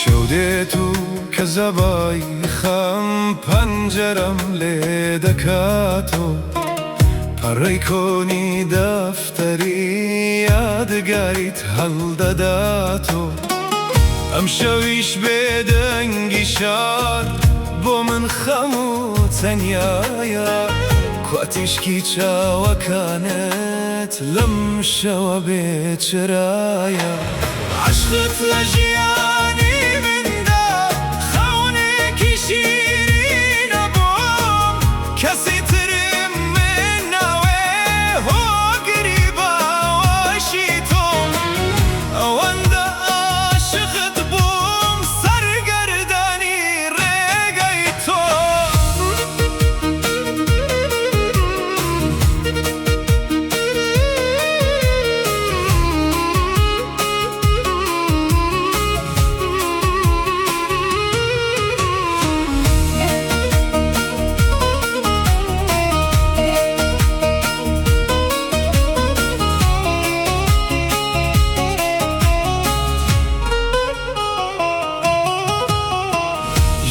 شەو دێت و کەزەبای خەم پەنجەرەم لێ دەکاتۆ. پەڕەی کۆنی دەفتەری یادگاریت هەڵدەداتۆ. ئەمشەویش بێدەنگی شار بۆ من خەم و تەنیایە. کوا تیشکی چاوەکانت لەم شەوە بێ چرایە. عەشقت لە ژیانی مندا خەونێکی شیرینە بۆم. کەسی ترم من ناوێ هۆگری باوەشی تۆم. ئەوەندە عاشقت بووم سەرگەردانی ڕێگەی تۆم.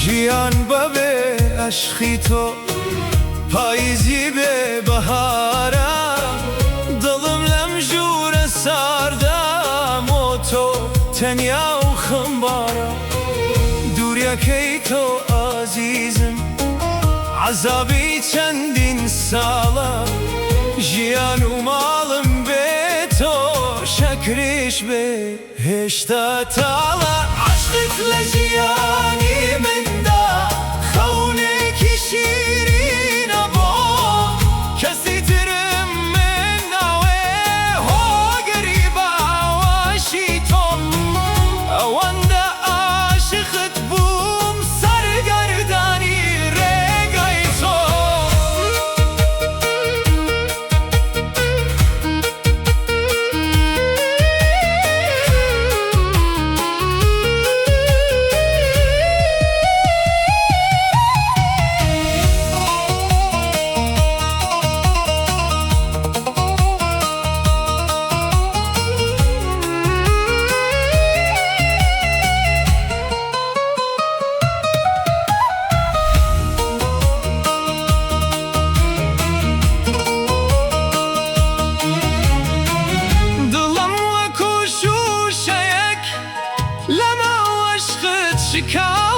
ژیان بەبێ ئەشقی تۆ پاییزی بێ بەهارە. دڵم لەم ژوورە ساردە بۆ تۆ تەنیا و خەمبارە. دووریەکەی تۆ ئازیزم عەزابی چەندین ساڵە. ژیان و ماڵم بێ تۆ شەکریش بێ هێشتا تاڵە. عەشقت لە ژیانی مندا خەونێکی شیرینە بۆم. کەسی ترم من ناوێ هۆگری باوەشی تۆم. ئەوەندە عاشقت بووم سەرگەردانی ڕێگەی تۆم. دڵم وەکو شووشەیەک لە ماوەشقت شکا.